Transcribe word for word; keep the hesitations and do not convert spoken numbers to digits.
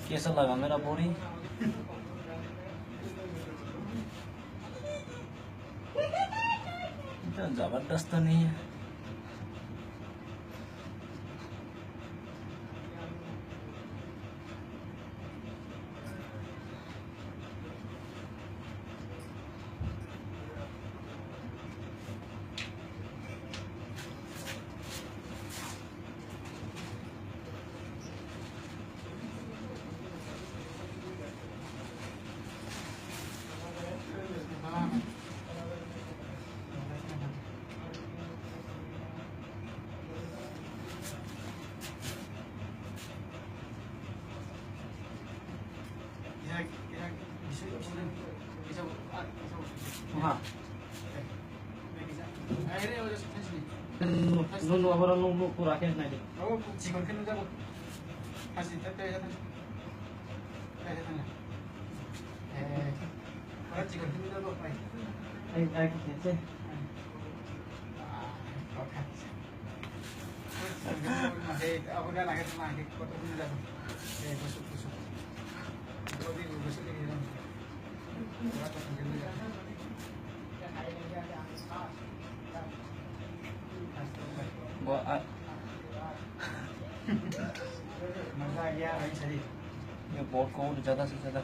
कैसा लगा मेरा बॉडी? इतना जबरदस्त तो नहीं है। Nunu, nunu, aboro nung, nung pura khe nai di. Ai, ai, khe se. Bo, a- ये बहुत कोल्ड ज्यादा से ज्यादा।